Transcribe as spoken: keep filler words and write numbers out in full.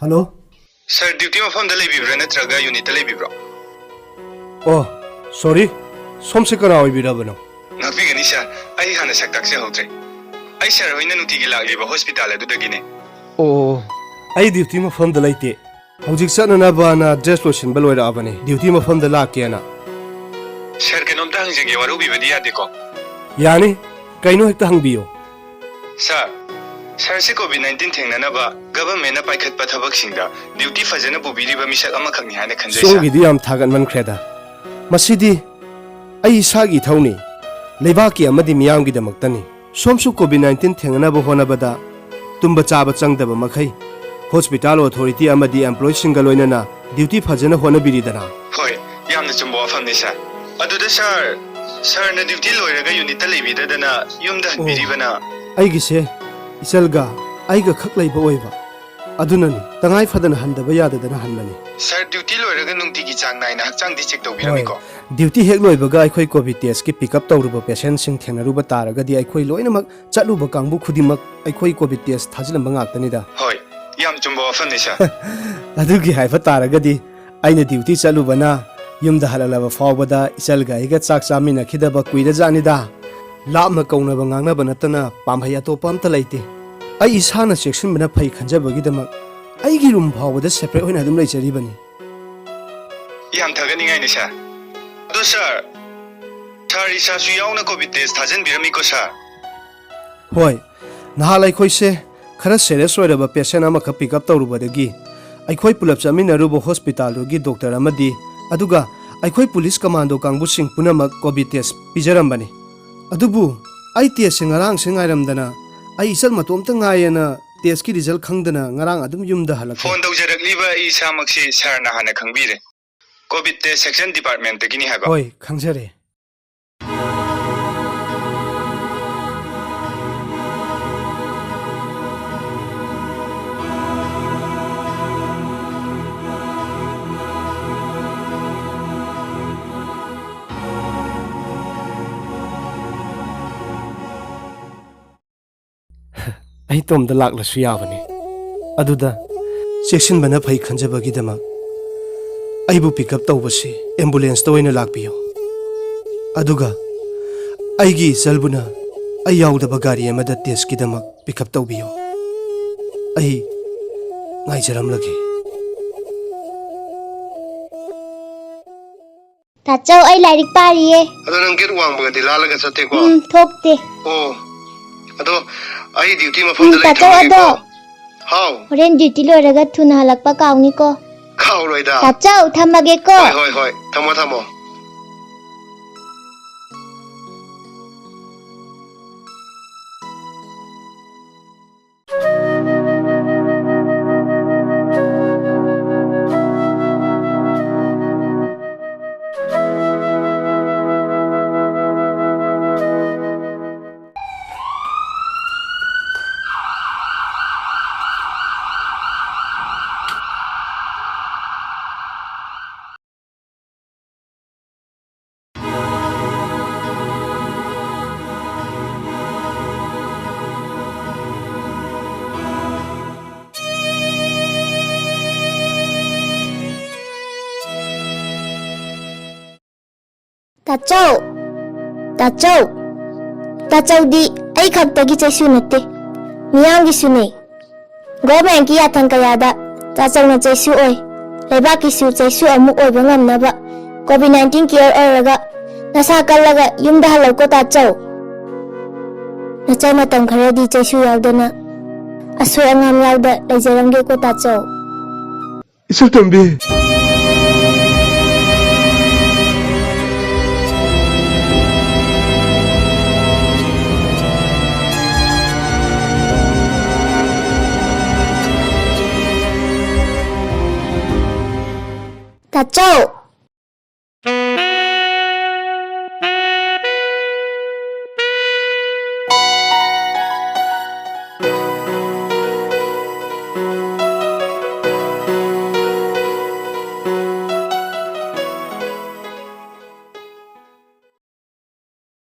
Hello. ꯁꯥꯔ, duty ꯃꯐꯝꯗ ꯂꯩꯕꯤꯕ꯭ꯔꯥ ꯅꯠꯇ꯭ꯔꯒ ꯌꯨꯅꯤꯠꯇ ꯂꯩꯕꯤꯕ꯭ꯔꯣ? ꯑꯣ, ꯁꯣꯔꯤ, ꯁꯣꯝꯁꯦ ꯀꯅꯥ ꯑꯣꯏꯕꯤꯔꯕꯅꯣ? ꯉꯥꯛꯄꯤꯒꯅꯤ ꯁꯥꯔ, ꯑꯩ ꯍꯥꯟꯅ ꯁꯛ ꯇꯥꯛꯆꯍꯧꯗ꯭ꯔꯦ꯫ ꯑꯩ ꯁꯥꯔ ꯍꯣꯏꯅ ꯅꯨꯡꯇꯤꯒꯤ ꯂꯥꯛꯂꯤꯕ ꯍꯣꯁꯄꯤꯇꯥꯜ ꯑꯗꯨꯗꯒꯤꯅꯦ꯫ ꯑꯣ, ꯑꯩ ꯗ꯭ꯌꯨꯇꯤ ꯃꯐꯝꯗ ꯂꯩꯇꯦ꯫ ꯍꯧꯖꯤꯛ ꯆꯠꯅꯅꯕꯅ ꯗ꯭ꯔꯦꯁ ꯂꯣꯏꯁꯤꯟꯕ ꯂꯣꯏꯔꯛꯑꯕꯅꯤ꯫ ꯗ꯭ꯌꯨꯇꯤ ꯃꯐꯝꯗ ꯂꯥꯛꯀꯦꯅ꯫ ꯁꯥꯔ, ꯀꯩꯅꯣꯝꯇ ꯍꯪꯖꯒꯦ, ꯋꯥꯔꯧꯕꯤꯕꯗꯤ ꯌꯥꯗꯦꯀꯣ? ꯌꯥꯅꯤ, ꯀꯩꯅꯣ ꯍꯦꯛꯇ ꯍꯪꯕꯤꯌꯨ꯫ ꯁꯥꯔ, ꯁꯥꯔꯁꯤ ꯀꯣꯚꯤꯗ ꯅꯥꯏꯟꯇꯤꯟ ꯊꯦꯡꯅꯅꯕ ꯒꯚꯔꯟꯃꯦꯟꯠꯅ ꯄꯥꯏꯈꯠꯄ ꯊꯕꯛꯁꯤꯡꯗ ꯗ꯭ꯌꯨꯇꯤ ꯐꯖꯅ ꯄꯨꯕꯤꯔꯤꯕ ꯃꯤꯁꯛ ꯑꯃꯈꯛꯅꯤ ꯍꯥꯏꯅ ꯈꯟꯖꯩ, ꯁꯥꯔ꯫ ꯁꯣꯝꯒꯤꯗꯤ ꯌꯥꯝ ꯊꯥꯒꯠꯃꯟꯈ꯭ꯔꯦꯗ꯫ ꯃꯁꯤꯗꯤ ꯑꯩ ꯏꯁꯥꯒꯤ ꯏꯊꯧꯅꯤ, ꯂꯩꯕꯥꯛꯀꯤ ꯑꯃꯗꯤ ꯃꯤꯌꯥꯝꯒꯤꯗꯃꯛꯇꯅꯤ꯫ ꯁꯣꯝꯁꯨ ꯀꯣꯚꯤꯗ ꯅꯥꯏꯟꯇꯤꯟ ꯊꯦꯡꯅꯅꯕ ꯍꯣꯠꯅꯕꯗ ꯇꯨꯝꯕ ꯆꯥꯕ ꯆꯪꯗꯕ ꯃꯈꯩ ꯍꯣꯁꯄꯤꯇꯥꯜ ꯑꯣꯊꯣꯔꯤꯇꯤ ꯑꯃꯗꯤ ꯑꯦꯝꯄ꯭ꯂꯣꯌꯤꯁꯤꯡꯒ ꯂꯣꯏꯅꯅ ꯗ꯭ꯌꯨꯇꯤ ꯐꯖꯅ ꯍꯣꯠꯅꯕꯤꯔꯤꯗꯅ꯫ ꯍꯣꯏ, ꯌꯥꯝꯅ ꯆꯨꯝꯕ ꯋꯥꯐꯝꯅꯤ, ꯁꯥꯔ꯫ ꯑꯗꯨꯗ, ꯁꯥꯔ, ꯁꯥꯔꯅ ꯗ꯭ꯌꯨꯇꯤ ꯂꯣꯏꯔꯒ ꯌꯨꯅꯤꯠꯇ ꯂꯩꯕꯤꯗꯗꯅ ꯌꯨꯝꯗ ꯑꯣ, ꯍꯟꯕꯤꯔꯤꯕꯅ? ꯑꯩꯒꯤꯁꯦ ꯏꯆꯜꯒ ꯑꯩꯒ ꯈꯛ ꯂꯩꯕ ꯑꯣꯏꯕ, ꯑꯗꯨꯅꯅꯤ ꯇꯉꯥꯏ ꯐꯗꯅ ꯍꯟꯗꯕ ꯌꯥꯗꯗꯅ ꯍꯟꯕꯅꯤ꯫ ꯁꯥꯔ, ꯗ꯭ꯌꯨꯇꯤ ꯂꯣꯏꯔꯒ ꯅꯨꯡꯇꯤꯒꯤ ꯆꯥꯡ ꯅꯥꯏꯅ ꯍꯛꯆꯥꯡꯗꯤ ꯆꯦꯛ ꯇꯧꯕꯤꯔꯝꯃꯤꯀꯣ? ꯍꯣꯏ, ꯗ꯭ꯌꯨꯇꯤ ꯍꯦꯛ ꯂꯣꯏꯕꯒ ꯑꯩꯈꯣꯏ ꯀꯣꯚꯤꯗ ꯇꯦꯁꯀꯤ ꯄꯤꯛ ꯑꯞ ꯇꯧꯔꯨꯕ ꯄꯦꯁꯦꯟꯠꯁꯤꯡ ꯊꯦꯡꯅꯔꯨꯕ ꯇꯥꯔꯒꯗꯤ ꯑꯩꯈꯣꯏ ꯂꯣꯏꯅꯃꯛ ꯆꯠꯂꯨꯕ ꯀꯥꯡꯕꯨ ꯈꯨꯗꯤꯡꯃꯛ ꯑꯩꯈꯣꯏ ꯀꯣꯚꯤꯗ ꯇꯦꯁ ꯊꯥꯖꯤꯜꯂꯝꯕ ꯉꯥꯛꯇꯅꯤꯗ꯫ ꯍꯣꯏ, ꯌꯥꯝ ꯆꯨꯝꯕ ꯋꯥꯐꯝꯅꯤ, ꯁꯥꯔ꯫ ꯑꯗꯨꯒꯤ ꯍꯥꯏꯕ ꯇꯥꯔꯒꯗꯤ ꯑꯩꯅ ꯗ꯭ꯌꯨꯇꯤ ꯆꯠꯂꯨꯕꯅ ꯌꯨꯝꯗ ꯍꯜꯂꯛꯂꯕ ꯐꯥꯎꯕꯗ ꯏꯆꯜꯒ ꯑꯩꯒ ꯆꯥꯛ ꯆꯥꯃꯤꯟꯅꯈꯤꯗꯕ ꯀꯨꯏꯔꯖꯥꯠꯅꯤꯗ꯫ ꯂꯥꯞꯅ ꯀꯧꯅꯕ ꯉꯥꯡꯅꯕ ꯅꯠꯇꯅ ꯄꯥꯝꯕꯩ ꯑꯇꯣꯞꯄ ꯑꯝꯇ ꯂꯩꯇꯦ꯫ ꯑꯩ ꯏꯁꯥꯅ ꯆꯦꯛꯁꯤꯟꯕꯅ ꯐꯩ ꯈꯟꯖꯕꯒꯤꯗꯃꯛ ꯑꯩꯒꯤ ꯔꯨꯝ ꯐꯥꯎꯕꯗ ꯁꯦꯄꯔꯦꯠ ꯑꯣꯏꯅ ꯑꯗꯨꯝ ꯂꯩꯖꯔꯤꯕꯅꯤ꯫ ꯌꯥꯝ ꯊꯥꯒꯠꯅꯤꯡꯉꯥꯏꯅꯤ, ꯁꯥꯔ꯫ ꯑꯗꯣ, ꯁꯥꯔ, ꯁꯥꯔ ꯏꯁꯥꯁꯨ ꯌꯥꯎꯅ ꯀꯣꯚꯤꯗ ꯇꯦꯁ ꯊꯥꯖꯤꯟꯕꯤꯔꯝꯃꯤꯀꯣ, ꯁꯥꯔ? ꯍꯣꯏ, ꯅꯍꯥꯟ ꯑꯩꯈꯣꯏꯁꯦ ꯈꯔ ꯁꯦꯔꯤꯌꯁ ꯑꯣꯏꯔꯕ ꯄꯦꯁꯦꯟ ꯑꯃꯈꯛ ꯄꯤꯛ ꯑꯞ ꯇꯧꯔꯨꯕꯗꯒꯤ ꯑꯩꯈꯣꯏ ꯄꯨꯂꯞ ꯆꯠꯃꯤꯟꯅꯔꯨꯕ ꯍꯣꯁꯄꯤꯇꯥꯜꯗꯨꯒꯤ ꯗꯣꯛꯇꯔ ꯑꯃꯗꯤ, ꯑꯗꯨꯒ ꯑꯩꯈꯣꯏ ꯄꯨꯂꯤꯁ ꯀꯃꯥꯟꯗꯣ ꯀꯥꯡꯕꯨꯁꯤꯡ ꯄꯨꯝꯅꯃꯛ ꯀꯣꯚꯤꯗ ꯇꯦꯁ ꯄꯤꯖꯔꯝꯕꯅꯤ꯫ ꯑꯗꯨꯕꯨ ꯑꯩ ꯇꯦꯁꯁꯦ ꯉꯔꯥꯡꯁꯦ ꯉꯥꯏꯔꯝꯗꯅ ꯑꯩ ꯏꯆꯜ ꯃꯇꯣꯝꯇ ꯉꯥꯏꯌꯦꯅ ꯇꯦꯁꯀꯤ ꯔꯤꯖꯜ ꯈꯪꯗꯅ ꯉꯔꯥꯡ ꯑꯗꯨꯝ ꯌꯨꯝꯗ ꯍꯜꯂꯛꯈ꯭ꯔꯦ꯫ ꯐꯣꯟ ꯇꯧꯖꯔꯛꯂꯤꯕ ꯑꯩ ꯏꯁꯥꯃꯛꯁꯤ ꯁꯥꯔꯅ ꯍꯥꯟꯅ ꯈꯪꯕꯤꯔꯦ꯫ ꯀꯣꯚꯤꯗ ꯇꯦꯁ ꯁꯦꯛꯁꯟ ꯗꯤꯄꯥꯔꯠꯃꯦꯟꯠꯇꯒꯤꯅꯤ ꯍꯥꯏꯕ꯫ ꯍꯣꯏ, ꯈꯪꯖꯔꯦ꯫ ꯑꯩ ꯇꯣꯝꯗ ꯂꯥꯛꯂꯁꯨ ꯌꯥꯕꯅꯤ꯫ ꯑꯗꯨꯗ ꯆꯦꯛꯁꯤꯟꯕꯅ ꯐꯩ ꯈꯟꯖꯕꯒꯤꯗꯃꯛ ꯑꯩꯕꯨ ꯄꯤꯛ ꯑꯞ ꯇꯧꯕꯁꯤ ꯑꯦꯝꯕꯨꯂꯦꯟꯁꯇ ꯑꯣꯏꯅ ꯂꯥꯛꯄꯤꯌꯨ꯫ ꯑꯗꯨꯒ ꯑꯩꯒꯤ ꯏꯆꯜꯕꯨꯅ ꯑꯩ ꯌꯥꯎꯗꯕ ꯒꯥꯔꯤ ꯑꯃꯗ ꯇꯦꯁꯀꯤꯗꯃꯛ ꯄꯤꯛ ꯑꯞ ꯇꯧꯕꯤꯌꯨ꯫ ꯑꯩ ꯉꯥꯏꯖꯔꯝꯂꯒꯦ꯫ ꯇꯥꯆꯧ, ꯑꯩ ꯂꯥꯏꯔꯤꯛ ꯄꯥꯔꯤꯌꯦ꯫ ꯑꯗꯣ ꯅꯪ ꯒꯦꯠ ꯋꯥꯡꯃꯒꯗꯤ ꯂꯥꯜꯂꯒ ꯆꯠꯇꯦꯀꯣ? ꯎꯝ, ꯊꯣꯛꯇꯦ꯫ ꯑꯣ, ꯑꯗꯣ ꯑꯩ ꯗ꯭ꯌꯨꯇꯤ ꯎꯝ, ꯃꯐꯝꯗ ꯂꯩ, ꯇꯥꯆꯧ, ꯊꯝꯃꯒꯦꯀꯣ꯫ ꯑꯗꯣ ꯍꯥꯎ꯫ ꯍꯣꯔꯦꯟ ꯗ꯭ꯌꯨꯇꯤ ꯂꯣꯏꯔꯒ ꯊꯨꯅ ꯍꯜꯂꯛꯄ ꯀꯥꯎꯅꯤꯀꯣ꯫ ꯀꯥꯎꯔꯣꯏꯗ꯫ ꯇꯥꯆꯧ, ꯊꯝꯃꯒꯦꯀꯣ꯫ ꯍꯣꯏ, ꯍꯣꯏ, ꯍꯣꯏ꯫ ꯊꯝꯃꯣ, ꯊꯝꯃꯣ꯫ ꯇꯥꯆꯧ! ꯇꯥꯆꯧ! ꯇꯥꯆꯧꯗꯤ ꯑꯩ ꯈꯛꯇꯒꯤ ꯆꯩꯁꯨ ꯅꯠꯇꯦ, ꯃꯤꯌꯥꯝꯒꯤꯁꯨꯅꯦ꯫ ꯒꯣꯔꯃꯦꯟꯀꯤ ꯌꯥꯊꯪ ꯀꯌꯥꯗ ꯇꯥꯆꯧꯅ ꯆꯩꯁꯨ ꯑꯣꯏ, ꯂꯩꯕꯥꯛꯀꯤꯁꯨ ꯆꯩꯁꯨ ꯑꯃꯨꯛ ꯑꯣꯏꯕ ꯉꯝꯅꯕ ꯀꯣꯚꯤꯗ ꯅꯥꯏꯟꯇꯤꯟ ꯀꯤꯌꯔ ꯑꯣꯏꯔꯒ ꯅꯁꯥ ꯀꯜꯂꯒ ꯌꯨꯝꯗ ꯍꯜꯂꯛꯎꯀꯣ ꯇꯥꯆꯧ꯫ ꯅꯆꯧ ꯃꯇꯝ ꯈꯔꯗꯤ ꯆꯩꯁꯨ ꯌꯥꯎꯗꯅ ꯑꯁꯣꯏ ꯑꯉꯥꯝ ꯌꯥꯎꯗ ꯂꯩꯖꯔꯝꯒꯦꯀꯣ ꯇꯥꯆꯧ꯫ ꯏꯆꯜꯇꯣꯝꯕꯤ꯫ ꯇꯥꯆꯧ!